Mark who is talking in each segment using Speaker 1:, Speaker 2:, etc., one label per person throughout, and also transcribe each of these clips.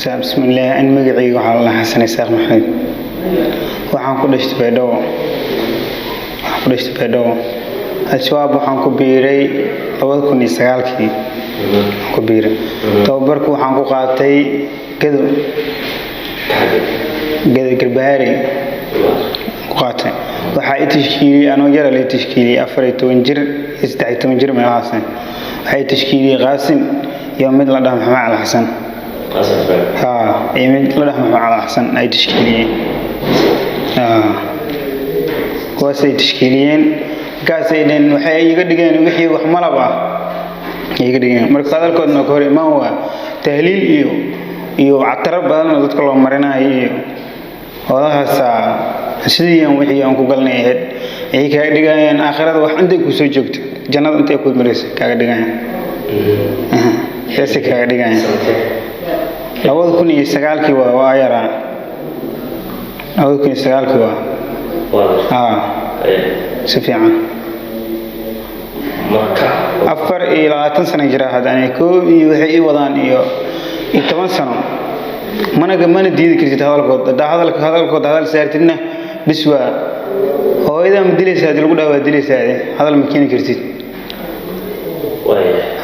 Speaker 1: Bismillaah, an magacayga waxaa la Xasan Isaaq Maxamed. Waxaan ku dhashtay Baydhabo. Waxaan ku dhashtay Baydhabo. Al-Shabaab waxaan ku biiray 2009-kii ku biiray. Tababarku waxaan ku qaatay Gado. Gado Garbahaari ku qaatay. Waxaa i tashkiiliyey anoo yara la tashkiiliyey, 14 jir iyo 13 jir meelahaas. Waxaa i tashkiiliyey Qaasim iyo mid la dhaho Maxamed Cali Xasan. Haa, iyo mid la dhaho Maxamed Cali Xasan ay tashkiiliyeen. Haa, kuwaas ay tashkiiliyeen. Markaasay dheen waxay iga dhigeen wixii wax malab ah ay iga dhigeen. Marka hadalkoodna ka hor imaan waa tahliil iyo cataro badan oo dadka loo marinayo iyo howlahaasa sidii aan wixii aan ku galnay ahayd ay kaaga dhigayaan aakhirada wax intay ku soo joogto, jannada intay ku maraysa kaaga dhigayaan, saasay kaaga dhigayaan. 2009-kii waa yaraa, 2009-kii waa, haa, si fiican. 24 sano jira hadda aniga, koob iyo waxay ii wadaan iyo 10 sano. Mana diidi kartid hadalkood. Haddaa hadalkood hadal saartidna, bis waa hooyadaa ma dilaysaa hadii lagu dhaha, waa dilaysaa, hadal ma keeni kartid.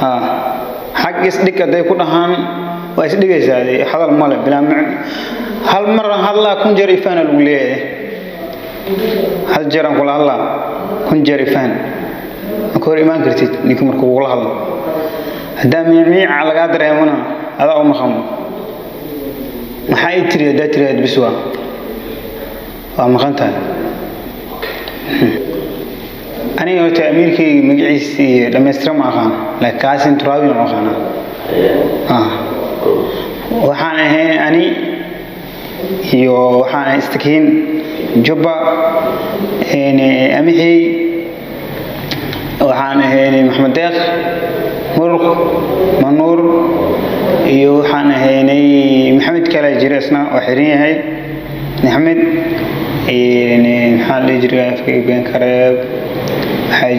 Speaker 1: Haa, xag isdhig hadday ku dhahaan, waa isdhigaysaa, hadal male bilaa macno. Hal mar hadlaa, 1000 jeer ifaana lagu leeyahay. Hal jeer aan kula hadlaa, 1000 jeer ifaan. Ma ka hor imaan kartid ninka marka kugula hadlo. Haddaa miicmiica lagaa dareemona, adaa u maqamo. Maxaa ii tiri haddaa tiraahd, bis waa maqan tahay. Aniga horta amiirkayga magaciisa iyo dhammaystira ma aqaan, laakiin Kaasin Turaabi ma aqaana. Waxaan ahayn ani iyo waxaan ahay Istakiin, Jubba, Amixi, waxaan ahayn Maxamed Deeq, Muruq, Manuur, iyo waxaan ahaynay Maxamed kale jira, isna waa xiran yahay Maxamed. Maxaa la dhihi jiray, afka been kareeb. Waxaa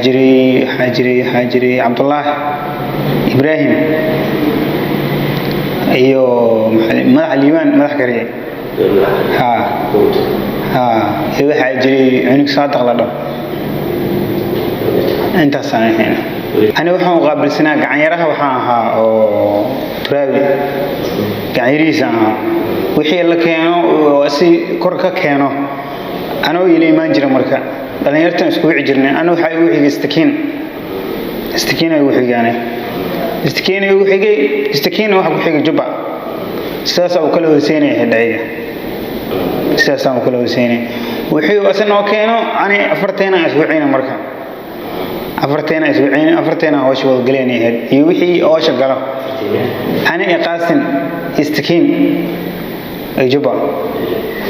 Speaker 1: jiray Cabdullaahi Ibraahim iyo madaxa Liibaan, madax kariye. Haa haa, iyo waxaa jiray cunug Saadaq la dhaho. Intaasaan ahayn. Ani waxaan qaabilsanaa gacanyaraha, waxaan ahaa oo Turaabi gacanyarihiisa ahaa. Wixii la keeno oo si kor ka keeno anoo ila imaan jira. Marka dhalinyartan isku wici jirnay. Ana waxaa igu xigay Istakiin, Istakiin igu xigaane, Istakiin igu xigay, Istakiin waxa ku xigay Jubba. Sidaasaa uu kala hooseynaya xidhayiga, sidaasaa uu kala hooseynaya. Wixii uu asna noo keeno, ani afarteena iswicina. Marka afarteena iswicina, afarteena hawsha wada galeen ahayd iyo wixii hawsha galo, ani iyo Qaasin, Istakiin iyo Jubba.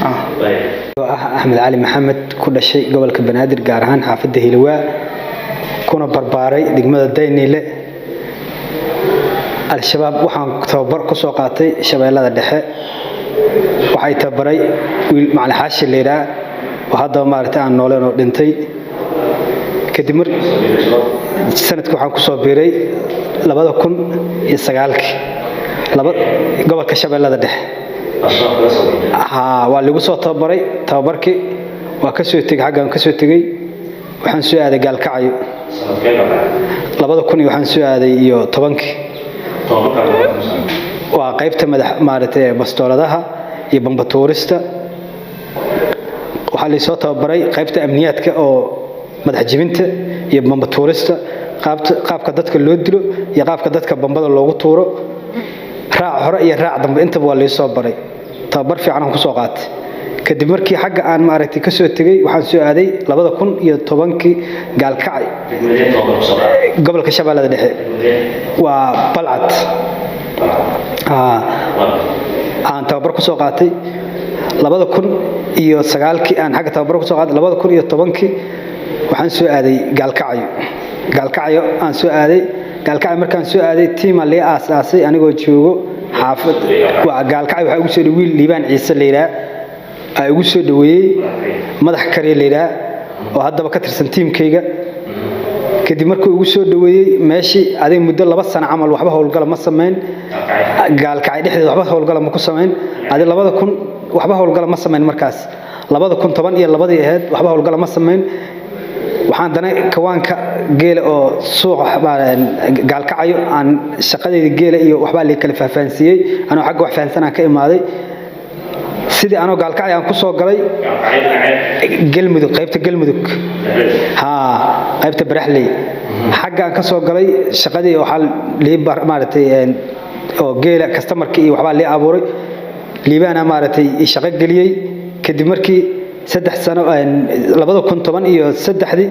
Speaker 2: Ah, Axmed Cali Maxamed, ku dhashay gobolka Banaadir, gaar ahaan xaafadda Hilwaa, kuna barbaaray degmada Dayniile. Al-Shabaab waxaan tababar ku soo qaatay Shabeellada Dhexe. Waxay tababaray wiil Macalin Xaashi la yidhaah oo haddaba maaragtay aan nooleen oo dhintay. Kadib mar sanadkii waxaan ku soo biiray 2009-kii laba gobolka Shabeellada Dhexe. Haa, waa lagu soo tababaray. Tababarkii waa ka soo tegey, xaggaan ka soo tegey, waxaan soo aaday Gaalkacyo 2000 iyo waxaan soo aaday iyo 10-kii. Waa qaybta madax maaragtay bastooladaha iyo bambatuurista. Waxaa laysoo tababaray qaybta amniyaadka oo madax jebinta iyo bambatuurista, qaabka dadka loo dilo iyo qaabka dadka bambada loogu tuuro, raac hore iyo raac dambe, intaba waa laysoo baray. Tababar fiican aan kusoo qaatay. Kadib markii xagga aan maaragtay ka soo tegey, waxaan soo aaday 2010-kii Gaalkacay, gobolka Shabeellada Dhexe, waa Balcad aan tababar kusoo qaatay. 2009-kii aan xagga tababar kusoo qaatay. 2010-kii waxaan soo aaday Gaalkacyo. Gaalkacyo aan soo aaday. Gaalkacyo markaan soo aaday, tiima lee aas-aasay anigoo joogo xaafad waa Gaalkacyo. Waxaa ugu soo dhawey wiil Liibaan Ciise la yidhaah aa igu soo dhaweeyey, madax kariya la yidhaah oo haddaba ka tirsan tiimkayga. Kadib markuu igu soo dhaweeyey meeshii, adiga muddo 2 sano camal waxba howlgala ma samayn. Gaalkacay dhexdeeda waxba howlgala ma ku samayn. Adi 2000 waxba howlgala ma samayn. Markaas 2012-dii ahayd, waxba howlgala ma samayn. Waxaan dana kawaanka geela oo suuqa Gaalkacayo aan shaqadeeda geela iyo waxbaa lii kala faahfahansiiyey. Anoo xagga wax fahansanaan ka imaaday. Sidii anoo Gaalkacay aan ku soo galay Galmudug, qaybta Galmudug, haa, qaybta Baraxley, xagga aan ka soo galay shaqadii, waxaa lii maaragtay oo geela kastamarkii iyo waxbaa lii abuuray. Liibaana maaragtay shaqo geliyey. Kadib markii 3 sano, 2013-dii,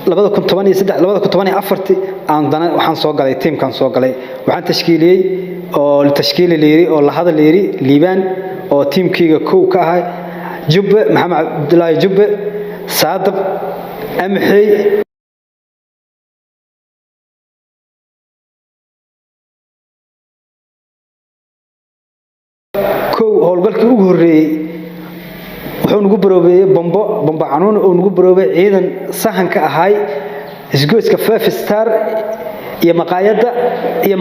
Speaker 2: 2013, 2014-tii aan dana waxaan soo galay tiimkaan soo galay. Waxaan tashkiiliyey oo tashkiili la yiri oo la hadal la yiri Liibaan oo tiimkayga kow ka ahay, Jubbe Maxamed Cabdulaahi Jubbe, Saadiq Amxey. Kow howlgalkii ugu horreeyey wuxuu nagu baroobeeyey bombo, bombo canuun uu nagu baroobay ciidan sahanka ahay isgoyska Five Star iyo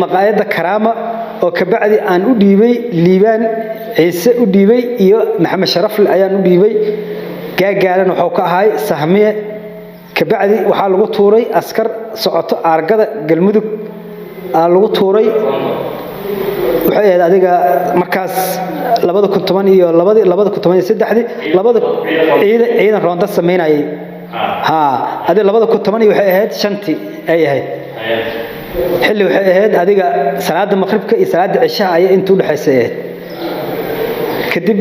Speaker 2: maqaayadda Karaama, oo kabacdi aan u dhiibay Liibaan Ciise u dhiibay iyo Maxamed Sharafle ayaan u dhiibay. Gaagaalan wuxuu ka ahay sahmiye. Kabacdi waxaa lagu tuuray askar socoto aargada Galmudug aa lagu tuuray. Waxay ahayd adiga markaas 2012-dii, 2013-dii, labada ciidan roonda samaynayay. Haa, adiga 2010 iyo waxay ahayd shantii ay ahayd. Xilli waxay ahayd adiga salaada maqribka iyo salaada cishaha ayay inta u dhexaysay ahayd. Kadib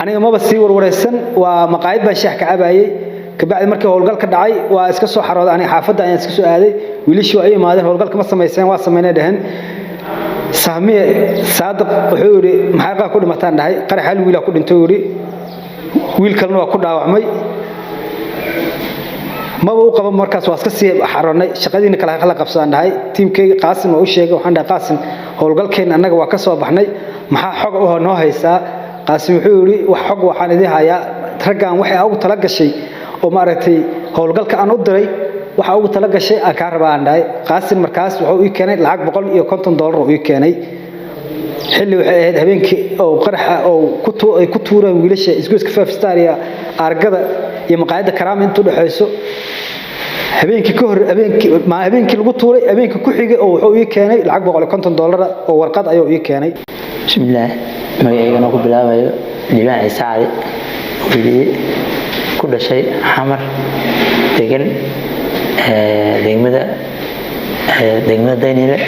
Speaker 2: aniga maba sii warwareysan, waa maqaayad baan shaah ka cabayay. Kabacdi markii howlgal ka dhacay waa iska soo xarooday. Aniga xaafadda ayaan iska soo aaday. Wiilashii waa ay imaadeen. Howlgalka ma samayseen? Waa samaynay dheheen. Sahmiye Saadiq wuxuu yidhi, maxay qaa ku dhimataan dhahay? Qarax hal wiilaa ku dhintay, yidhi, wiil kalena waa ku dhaawacmay. Maba u qaban markaas, waa iska sii xaroonnay. Shaqadiina kala kala qabsadaan dhahay. Tiimkayga Qaasim waa u sheegay. Waxaan dhahay, Qaasim, howlgalkeenna annaga waa ka soo baxnay, maxaa xog u noo haysaa? Qaasim wuxuu yidhi, wax xog waxaan idiin hayaa, raggaan waxay ugu tala gashay oo maaragtay howlgalka aan u diray, waxa ugu tala gashay aan kaa rabaa aan dhahay. Qaasim markaas wuxuu ii keenay lacag $150 oo ii keenay. Xilli waxay ahayd habeenkii oo qaraxa oo ku ay ku tuureen wiilasha isgoyska Five Star iyo aargada iyo maqaayadda Karaama inta u dhaxayso. Habeenkii ka hor, habeenkii ma habeenkii lagu tuuray, habeenkii ku xigay oo wuxuu ii keenay lacag $150 oo warqad ayuu ii keenay.
Speaker 3: Bismillaah, magacaygana ku bilaabayo Liibaan Ciise Cali Weliye, ku dhashay Xamar, degan degmada Dayniile.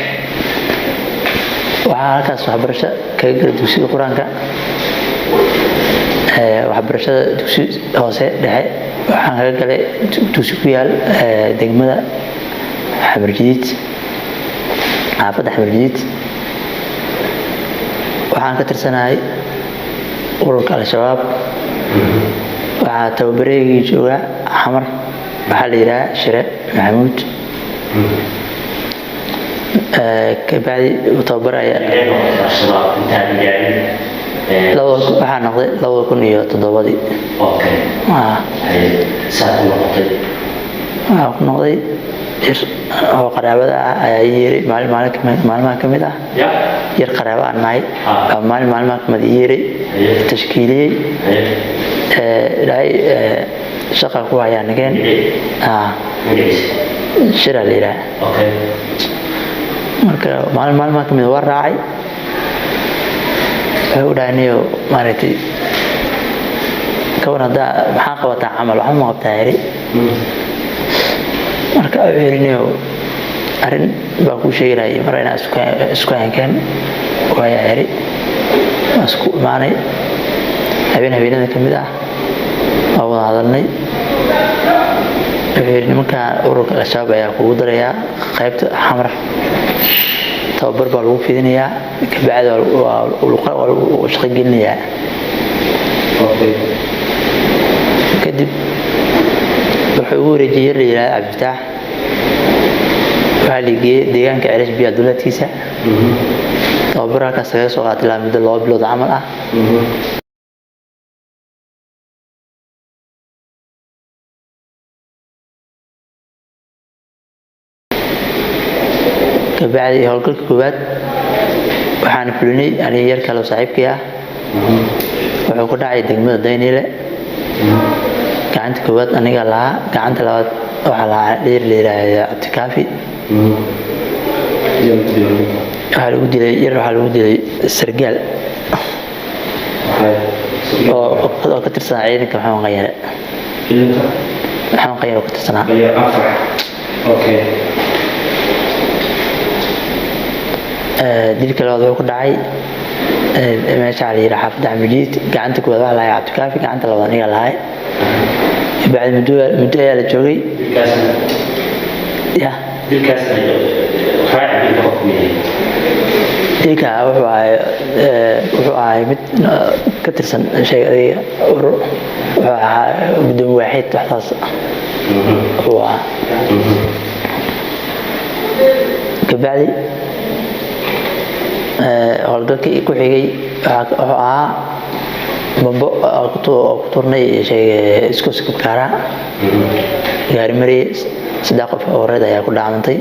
Speaker 3: Waxaa halkaas waxbarasho kaga galay dugsiga qur-aanka. Waxbarashada dugsi hoose dhexe waxaan kaga galay dugsi ku yaal degmada Xamarjadiid, xaafadda Xamarjadiid. Waxaan ka tirsanahay ururka Al-Shabaab. Waxaa tababareygii jooga Xamar, waxaa la yidhaha Shire Maxamuud. Kabacdi tababaraya waxaa noqday 2007-dii. Waxaa ku noqday yar oo qaraabada ah ayaa ii yeeray maalin maalmaha ka mid ah. Yar qaraabo aan nahay baa maalin maalmaha kamid ii yeeray, tashkiiliyey, ilaahay shaqa ku hayaa nageen. Shiraa la yidhaha. Marka maalin maalmaha kamid waa raacay. Wuxuu u dhahay, niyo maaragtay kawan, haddaa maxaa qabataa camal? Waxba ma qabtaa yiri. Marka wuxuu yiri, niyo arrin baa kuu sheeganayay, mar inaa isku hankeen waayaa yiri. Waan isku imaanay habeen habeenada ka mid ah, waa wada hadalnay. Wuxuu yidhi, nimankan ururka Al-Shabaab ayaa kugu darayaa qaybta Xamar, tababar baa lagu fidinayaa, kabacdi waa lagu shaqo gelinayaa. Kadib wuxuu ugu wareejiyey yar la yidhahda Cabdifataax. Waxaa la geeyey deegaanka Celish Biya duleedkiisa. Tababar halkaas kaga soo qaatay ilaa muddo 2 bilood camal ah. Kabacdi howlgalka koowaad waxaan fulinay aniga yar kale oo saaxiibkay ah. Wuxuu ku dhacay degmada Dayniile. Gacanta koowaad aniga lahaa, gacanta labaad waxaa lahaa dheer la yiraahdo Cabdikaafi. Waxaa lagu dilay yar, waxaa lagu dilay sargaal oo ka tirsanaa ciidanka Maxamed Qanyare. Maxamed Qanyare oo ka tirsanaa. Dilka labaad wuxuu ku dhacay meesha la yiraahdo xaafadda Xamidiid. Gacanta koowaad waxaa lahaa Cabdikaafi, gacanta labaad aniga lahay. Kabacdi muddo ayaa la joogay. Ya dilka wuxuu ahay mid ka tirsan sheeg adiga urur, wuxuu ahaa gudoomiye waaxid, waxsaas uu ahaa. Kabacdi howlgalkii ku xigay wuxuu ahaa bambo oo ku turnay sheeg iskooska Bakaaraha, gaari mariyay, 3 qof oo reed ayaa ku dhaawacantay.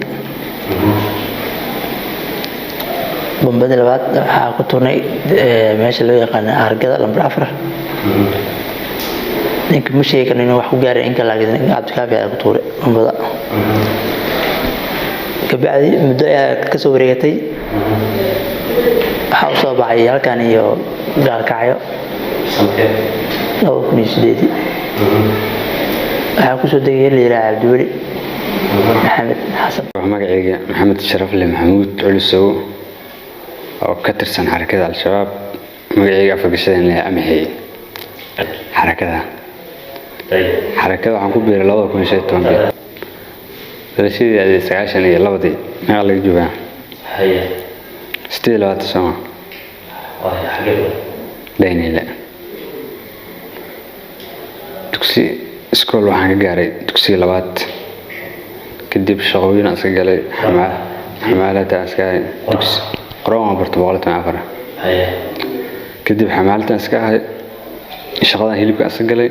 Speaker 3: Bombadii labaad waxaa ku turnay meesha loo yaqaano Hargada lambar 4. Ninka ma sheegi karno inuu wax ku gaaray in kale, laakiin Cabdikaafi ayaa ku tuuray bombada. Kabacdi muddo ayaa kasoo wareegatay, waxaa usoo baxay halkan iyo Gaalkacyo 2008. Waxaa kusoo degay la yidhaha Cabdiweli Maxamed Xasan.
Speaker 4: Magacayga Maxamed Sharafle Maxamuud Culusow oo ka tirsan xarakada Al-Shabaab. Magacayga afargashadan leeyahay Amaxey. Xarakada waxaan ku biiray 2015. Dhalashadii adii 92dii. Meeqa laga joogaa? 28 sano. Dayniile dugsi iskool waxaan ka gaaray dugsiga labaad. Kadib shaqooyin aan iska galay, xamaalada aan iska ahay, dugsi quraan waan bartay 114. Kadib xamaaladaan iska ahay, shaqadan hilibka aan iska galay,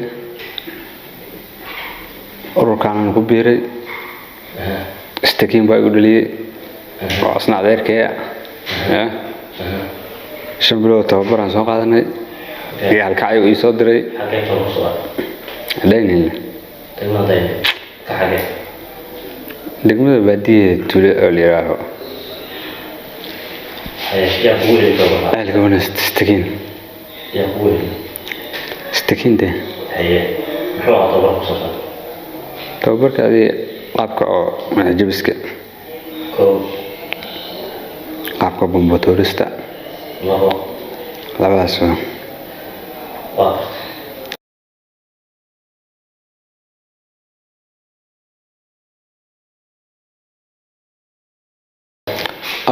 Speaker 4: ururkaanan ku biiray. Istakiin baa igu dhaliyey oo asna adeerkaya. 5 bilood tababaraan soo qaadanay, gaalkacyo ii soo diray Daynil, degmada baadiyaheeda tuulo oo la yidhaaho Ceelka Istakiin. Istakiinte tababarka adii qaabka oo madax jabiska, qaabka bombo tuurista, labadaas waa.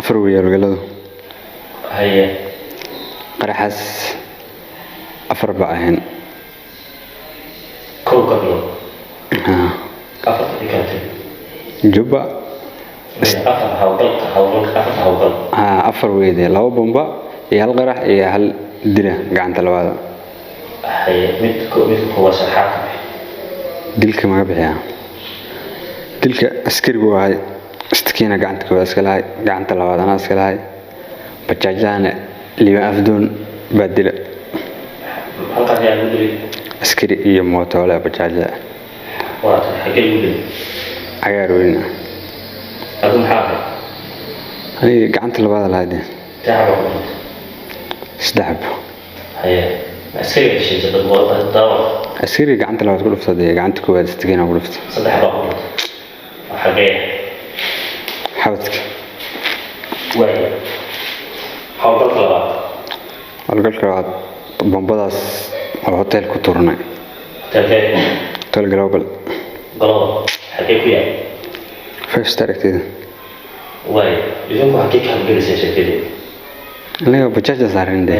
Speaker 4: 4 weeye howlgalladu. Qaraxaas 4 ba ahayn. Jubba 4 weeye, 2 bomba iyo 1 qarax iyo 1 dila gacanta labaada. Dilka maga bixiyaa? Dilka askarigu ahay istakiina gacanta koowaad iska lahay, gacanta labaad anaa iska lahay. Bajaajahana Liibaan Afdoon baa dila, askari iyo mootoole bajaajada cagaar weyna. Aniga gacanta labaad lahayd, 3 xabo. Askariga gacanta labaad ku dhuftay, gacanta koowaad istakiina ku dhuftay xabadka. Howlgalka labaad bombadaas oo hotel ku turnay, Hotel Global, Five Star agteeda. Aniga bajaajda saaran dee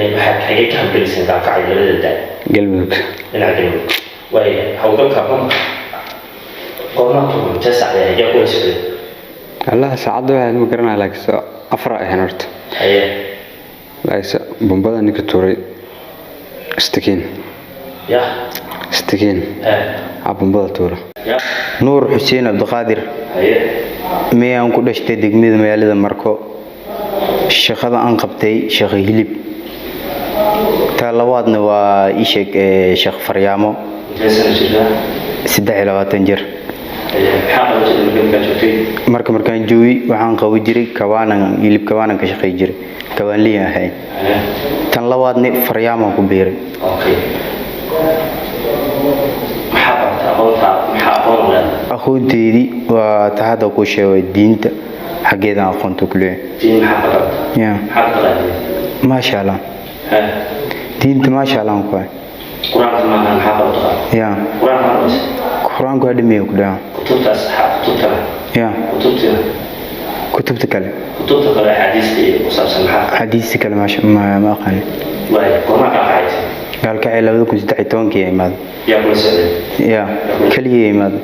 Speaker 4: Galmudug. Allaha saacadda waxaad ma garanaya, laakiin se 4 ahayn horta. Laakiinse bombada ninka tuuray istakiin, istakiin aa bombada tuura.
Speaker 1: Nuur Xuseen Cabdiqaadir.
Speaker 5: Miyaan ku dhashtay degmada magaalada Marko. Shaqada aan qabtay shaqo hilib. Ta labaadna waa ii sheeg shaqo faryaamo.
Speaker 6: Intee sano jirtaa?
Speaker 5: 23 jir.
Speaker 6: Maxaa qaban jirtay marka markaa joogtay?
Speaker 5: Marka markaan joogay waxaan qaban jiray kabaanan, hilib kabaanan ka shaqey jiray. Kabaanliyan ahay. Tan labaadna faryaamaan ku biiray.
Speaker 6: Okay, maxaa qabatay? Aqoonta maxaa aqoon u leedahay?
Speaker 5: Aqoonteydii waa ta hadda kuu sheegay, diinta xaggeedaan aqoonta ku leeyahay.
Speaker 6: Diin maxaa ka baratay?
Speaker 5: Ya.
Speaker 6: Maxaa ka taqaanay?
Speaker 5: Maasha Allah.
Speaker 6: Ha?
Speaker 5: Diinta maasha Allah aan ku hay.
Speaker 6: Qur-aanka maaha, maxaa kaloo taqaan?
Speaker 5: Ya.
Speaker 6: Qur-aanka ma dhamaysa?
Speaker 5: Qur-aanku waa dhameeya ku dhaca.
Speaker 6: Kutubtaas, kutubtana?
Speaker 5: Ya.
Speaker 6: Kutubtina?
Speaker 5: Kutubta kale.
Speaker 6: Kutubta kale, axaadiista iyo ku saabsan maxaa?
Speaker 5: Xadiista kale maasha ma aqaan.
Speaker 6: Waay, goormaa kaa kacaysa?
Speaker 5: Gaalkacay 2013-kii imaaday.
Speaker 6: Yaa kula socday?
Speaker 5: Ya, keligii imaaday.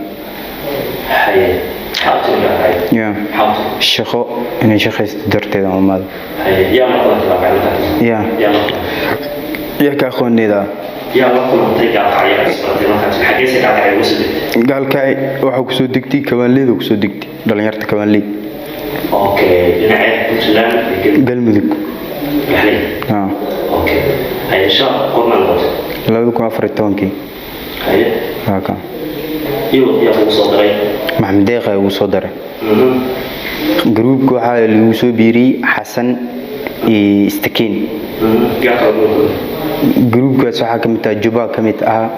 Speaker 6: Haye, maxaa u timi gaalkacay?
Speaker 5: Ya.
Speaker 6: Maxaa u timi?
Speaker 5: Shaqo inay shaqaysto darteed aan imaaday.
Speaker 6: Haye, yaa la kulantay gaalkacay markaa?
Speaker 5: Ya.
Speaker 6: Yaa la kulantay?
Speaker 5: Yaa ka aqooneyda?
Speaker 6: Yaa la kulantay gaalkacay isbaratay markaa timi? Xageese gaalkacay ugu soo degtay?
Speaker 5: Gaalkacay waxaa kusoo degtay kabaanleyda, kusoo degtay dhalinyarta kabaanley.
Speaker 6: Okay, dhinacee Puntland iyo
Speaker 5: Galmudug.
Speaker 6: Gaxley?
Speaker 5: Ah.
Speaker 6: Okay, haye, shaqo goormaa noqotay?
Speaker 5: 2014-kii.
Speaker 6: Haye.
Speaker 5: Waa ka.
Speaker 6: Iyo yaa kugu soo daray?
Speaker 5: Maxamed Deeq ayaa ugu soo daray. Gruubka waxaa lagu soo biiriyey Xasan iyo Istakiin.
Speaker 6: Yaa kala kugu kulmay?
Speaker 5: Gruubkaas waxaa ka mid ah Juba, ka mid ah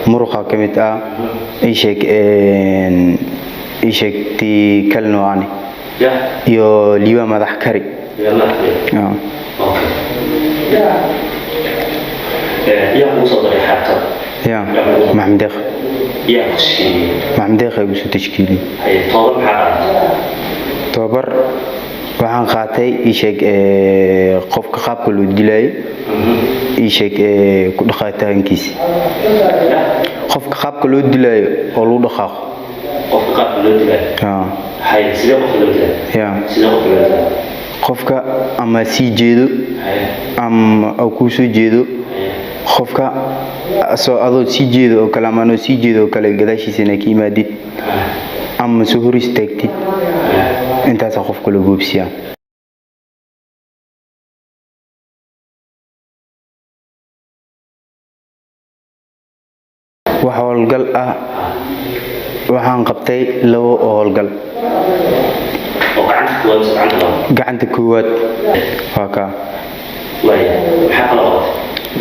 Speaker 5: Muruqa, ka mid ah ii sheeg ii sheeg tii kalena waani
Speaker 6: ya
Speaker 5: iyo Liiba Madax Kari.
Speaker 6: Yaa madax?
Speaker 5: Ah.
Speaker 6: Okay. Yaa kugu soo daray xaabtada?
Speaker 5: Ya, Maxamed Deeq.
Speaker 6: Yaa ku tashkiiliyey?
Speaker 5: Maxamed Deeq ayaa ugu soo tashkiiliyey.
Speaker 6: Haye, toban maxaa qaadatay?
Speaker 5: Tababar waxaan qaatay ii sheeg qofka qaabka loo dilayo, ii sheeg ku dhaqaataankiisa, qofka qaabka loo dilayo oo lagu dhaqaaqo.
Speaker 6: Qofka qaabka loo dilaayo?
Speaker 5: Ah.
Speaker 6: Haye, sidee qofka loo dilaayo?
Speaker 5: Ya.
Speaker 6: Sidee qofka loo dilaayo?
Speaker 5: Qofka ama sii jeedo ama oo kuu soo jeedo, qofka asoo adoo sii jeedo oo kale ama anoo sii jeedo oo kale gadaashiisa inaa ka imaadid ama soo hor istaagtid, intaasaa qofka loo goobsiyaa. Wax howlgal ah waxaan qabtay labo oo howlgal.
Speaker 6: Oo gacanta koowaad mise gacanta labaad?
Speaker 5: Gacanta koowaad waa kaa.
Speaker 6: Waaya, maxaa kaloo qabatay?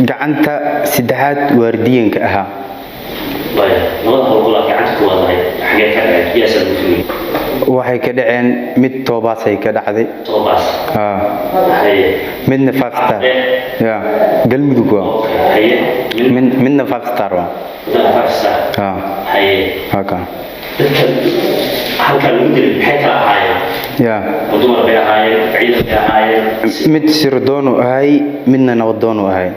Speaker 5: Gacanta saddexaad waardiyanka ahaa.
Speaker 6: Waaya, labada howlgal aad gacanta koowaad lahayd xagee ka dhaceen? Yaasa lagu fuliyey?
Speaker 5: Waxay ka dhaceen mid Toobaasay ka dhacday.
Speaker 6: Toobaas?
Speaker 5: Haa.
Speaker 6: Haye.
Speaker 5: Midna five star ya Galmudug waa.
Speaker 6: Okay, haye.
Speaker 5: Midna five star waa.
Speaker 6: Midna five star?
Speaker 5: Haa.
Speaker 6: Haye.
Speaker 5: Waa kaa.
Speaker 6: Dadka halkaa lagu dilay maxay kala ahaayeen?
Speaker 5: Ya.
Speaker 6: Ma dumar bay ahaayeen, ciidan bay ahaayeen?
Speaker 5: Mid sirdoon uu ahay, midna nabadoon uu ahay.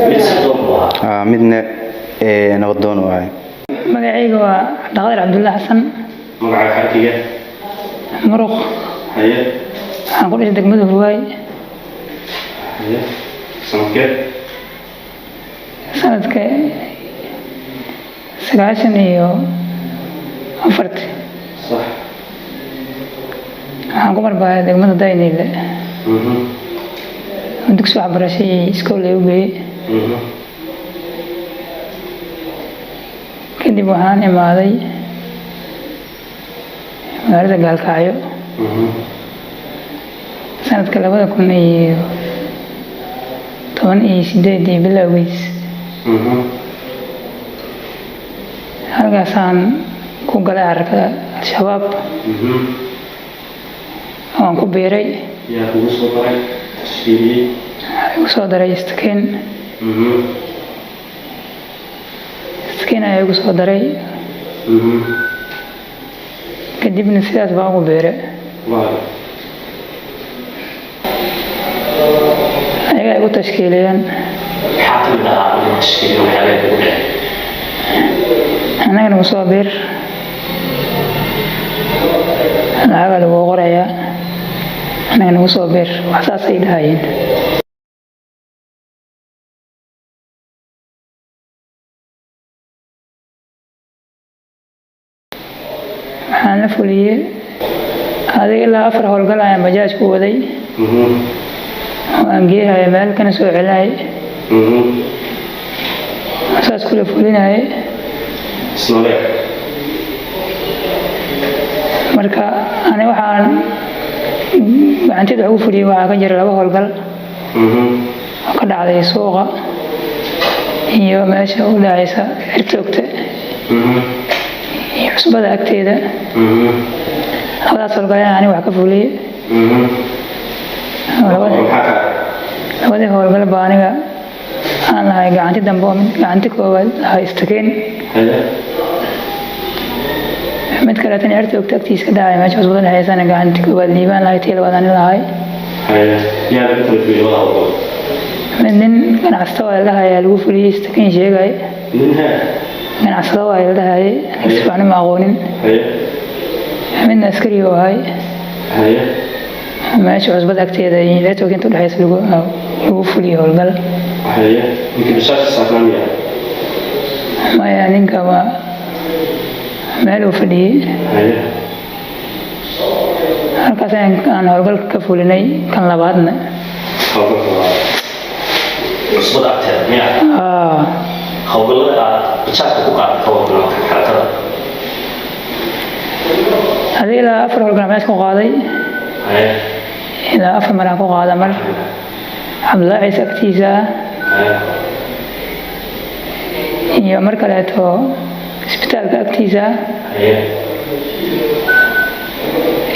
Speaker 6: Mid sirdoon buu ahaa?
Speaker 5: Haa, midna nabadoon uu ahay.
Speaker 7: Magacayga waa Cabdiqaadir Cabdulla Xasan.
Speaker 6: Magaca xarkiga?
Speaker 7: Muruq.
Speaker 6: Haye.
Speaker 7: Waxaan ku dhashay degmada Hurwaay.
Speaker 6: Haye, sanadkee?
Speaker 7: Sanadka 94-tii.
Speaker 6: Sax.
Speaker 7: Waxaan ku barbaaray degmada Dayniile, dugsi waxbarasho iyo iskool ay u geeyey. Kadib waxaan imaaday magaalada Gaalkacyo sanadka 2018-dii bilowgiis. Halkaasaan ku galay xarakada Al-Shabaab waan ku biiray.
Speaker 6: Yaa kugu soo daray, tashkiiliyey?
Speaker 7: Waxaa igu soo daray Istakiin. Istakiin ayaa igu soo daray, kadibna sidaas baan ugu biiray.
Speaker 6: Waay.
Speaker 7: Ayagaa igu tashkiiliyeen.
Speaker 6: Maxaa ka mid ahaa ugu tashkiilin waxyaabaha kugu dhacay?
Speaker 7: Annaga nagu soo biir, lacagaa lagu qorayaa, annaga nagu soo biir, wax saasay dhahayeen. Waxaan la fuliyey Adiga ilaa 4 howlgal ayaan bajaaj ku waday. Waan geehaya meel kana soo celinayay. Saas kula fulinayay. Marka ani waxaan gacantida wax ugu fuliyey waxaa ka jira 2 howlgal oo ka dhacday suuqa iyo meesha u dhacaysa Cirtoogta iyo cusbada agteeda. Labadaas howlgal ayaan ani wax ka fuliyey. Labadii howlgal baa aniga aan lahay gacanti dambe oo mid gacanti koowaad lahaa istakeen. Mid kaleetana Cirtoogta agtiisa ka dhacay meesha cusbada dhexeysana gacanti koowaad Liibaan lahay, tii labaad ani lahay. Mid nin ganacsado waa la dhahayaa lagu fuliyey istakeen sheegay. Ganacsado waa la dhahayay, aniga si fiican ma aqoonin. Midna askari oo ahay. Meesha cusbada agteeda iyo Cirtoogta inta u dhexeysa lagu fuliyey howlgal. Maya, ninka waa meel uu fadhiyey. Halkaas ayaan howlgalka ka fulinay kan labaadna.
Speaker 6: Cusbada agteeda miyaa?
Speaker 7: Haa.
Speaker 6: Howlgallada aad bajaajka ku qaaday ka warran marka xarakada.
Speaker 7: Adiga ilaa 4 howlgal meesha ku qaaday. Ilaa 4 mar aan ku qaaday mar. Cabdullaahi Ciise agtiisa. Iyo mar kaleeto isbitaalka agtiisa.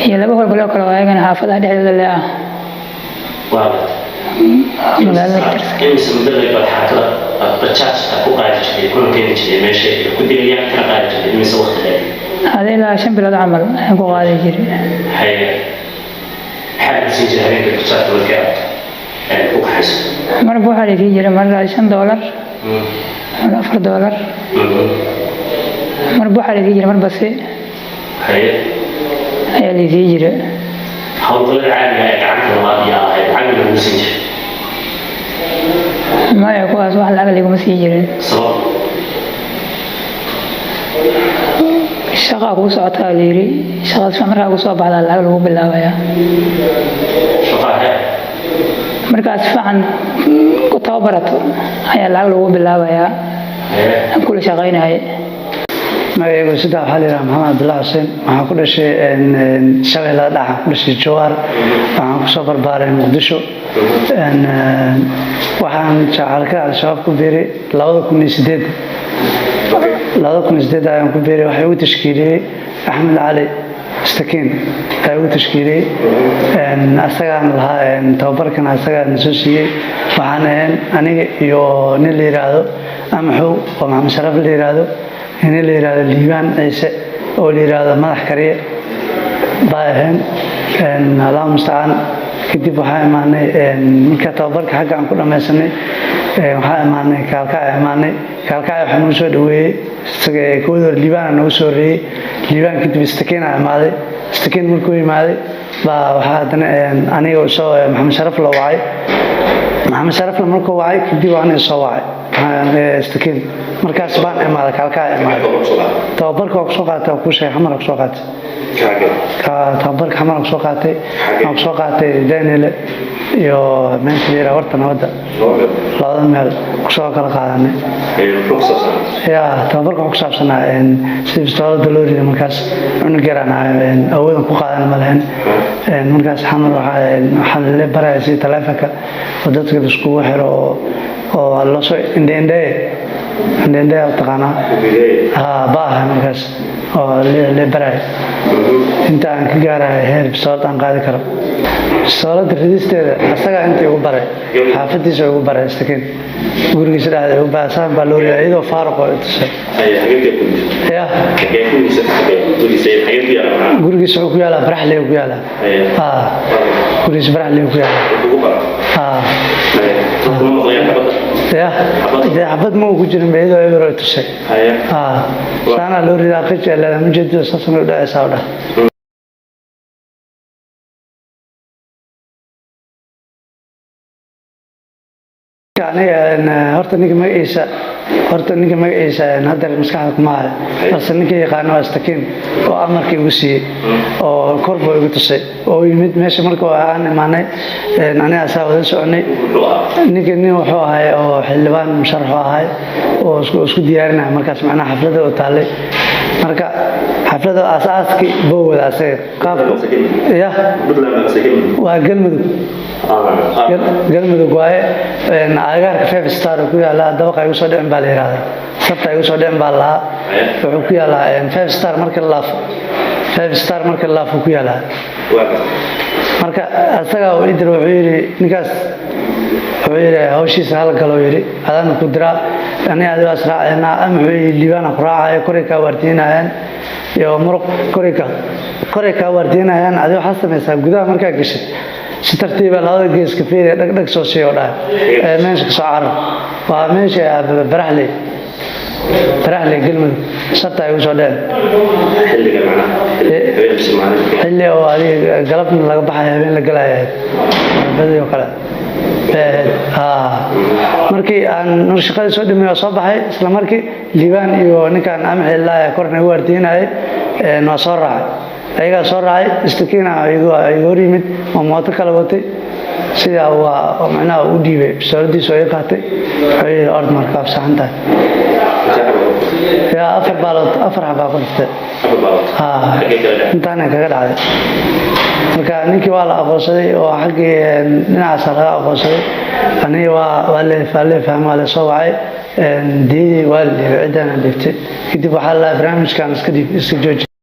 Speaker 7: Iyo 2 howlgal oo kale oo ayagana xaafadaha dhexdooda le ah. Magaalada ka tirsan.
Speaker 6: Imise muddo baad xarakada bajaajka ku qaadi jirtay, kuna keeni jirtay meesha ay ku dilayaan kana qaadi jirtay imise waqti dheer?
Speaker 7: Adiga ilaa 5 bilood camal ayaan ku qaadi jiray.
Speaker 6: Maxaa lagu siin jiray habeenkii bajaajka markii aad ku kaxayso?
Speaker 7: Marba waxaa la siin jiray mar $5, mar $4. Marba waxaa la siin jiray mar basi ayaa la siin jiray.
Speaker 6: Howlgallada caadiga ee gacanta labaad iyo ahayd lacag lagu siin jiray?
Speaker 7: Maya, kuwaas wax lacag laguma sii jirin.
Speaker 6: Sabab?
Speaker 7: Shaqaa kugu socotaa la yiri, shaqadaas markaa kugu soo baxdaa lacag lagu bilaabayaa.
Speaker 6: Shaqaa hee?
Speaker 7: Markaad si fiican ku tababarato ayaa lacag lagu bilaabayaa. Aan kula shaqaynayay.
Speaker 2: Magacaygu saddex waxaa la yidhaha Maxamed Cabdullaahi Xuseen. Waxaan ku dhashay Shabeellada Dhexe, ku dhashay Jawaar. Waxaan ku soo barbaaray Muqdisho. Waxaan xarakada Al-Shabaab ku biiray 2008. 2008 ayaan ku biiray. Waxaa igu tashkiiliyey Axmed Cali Istakiin ayaa igu tashkiiliyey. Asagaan lahaa tababarkan, asagaan soo siiyey. Waxaan ahayn aniga iyo nin la yiraahdo Amaxow oo Maxamed Sharaf la yiraahdo, nin la yiraahdo Liibaan Ciise oo la yiraahdo Madax Kariye baa ahayn. Allahu mustacaan. Kadib waxaa imaanay marka tababarka xagga aan ku dhammaysanay, waxaa imaanay Kaalkacyo. Imaanay Kaalkacyo, waxaa nagu soo dhaweeyey kooda hore Liibaan nagu soo horeeyey. Liibaan kadib Istakiin aa imaaday. Istakiin markuu imaaday baa waxaa haddana aniga soo Maxamed Sharaf la wacay. Maxamed Sharafna markuu wacay kadib aniga soo wacay Istakiin. Markaas baan imaaday Kaalkacyo imaaday. Tababarka waa kusoo qaatay, waa kuu sheegay, Xamar kusoo qaatay. Tababarka Xamar kusoo qaatay. Waxaan kusoo qaatay Daniel iyo meesha la yiraahdo Warta Nabadda, labada meel kusoo kala qaadanay. Ya, tababarka wuxuu ku saabsanaa sidii bistoolada loo rido. Markaas cunug yaraan ahay, awoodan ku qaadan ma lahayn. Markaas Xamar waxaa la baraya sidii taleefanka oo dadka laiskugu xiro oo loo soo indhe indhe taqaanaa ha ba ahay markaas oo la baraya inta aan ka gaarayo heer bistoolad aan qaadi karo. Bistoolada ridisteeda asagaa inta igu baray, xaafadiisa igu baray Istakiin, gurigiisa dhexda igu baray. Saan baa loo ridaa iyadoo faaruq oo i tusay. Ya, gurigiisa wuxuu ku yaalaa Baraxley ku yaalaa. Haa, gurigiisa Baraxley ku yaalaa. Haa, ya, dee xabad ma uu ku jirin ba, iyadoo eber oo i tusay. Haa, saanaa loo ridaa, qij leedahay, ma jeedido, saasna u dhacaysaa u dhah.
Speaker 8: Aniga horta ninka magaciisa, horta ninka magaciisa hadda maskaxda kuma hayo, balse ninka yaqaano waa Istakiin oo amarkii igu siiyey oo kor buu igu tusay oo yimid meesha. Marka aan imaanay, aniga asaa wada soconay. Ninka nin wuxuu ahay oo xildhibaan musharaxu ahay oo isku diyaarinaya markaas, macnaha xafladda oo taallay. Marka xafladda aasaaskii buu wada asaga qaabka ya waa Galmudug, Galmudug waaye. Agagaarka Five Star ku yaala, dabaqa igu soo dhicin baa la yidhahdaa, sabta igu soo dhicin baa lahaa. Wuxuu ku yaalaa Five Star marka la laafo, Five Star marka la laafo ku yaalaa. Marka asaga uu idir wuxuu yidhi ninkaas, wuxuu yidhi hawshiisa hala galo, yidhi adaan ku diraa, ani adi waa israaceynaa. Ama wuxuu yidhi Liibaana ku raacaya, koray kaa waardiinayaan iyo muruq, koray kaa waardiinayaan. Adi waxaad samaysaa, gudaha markaa gashid si tartiiba labada geeska fiiriya, dhag dhag soo siiyo dhahay, meesha kasoo carar. Waa meesha Baraxley, Baraxley, Galmudug, sarta ay usoo dheen. Xilli oo adiga galabna laga baxayo, habeen la galaya badii oo kale. Markii aan shaqadii soo dhamay waa soo baxay isla markii. Liibaan iyo ninkaan Amxilaya korna igu waardiinayay waa soo raacay, ayagaa soo raacay. Istakiina iga hor yimid oo mooto kala watay, sidaa waa macnaha u dhiibay bistooladiisu ay qaatay. Wuxuu yidhi ord, marka afsaxan tahay yaa. Afar baalood, afar xabaa ku dhiftay intaana kaga dhacday. Marka ninkii waa la aqoonsaday oo xaggii dhinacaasa laga aqoonsaday. Aniga waa la fahmay, waa la soo wacay, diyadii waa la dhiibay, ciddana dhiibtay. Kadib waxaa la barnaamijkan iska dhiib, iska jooji.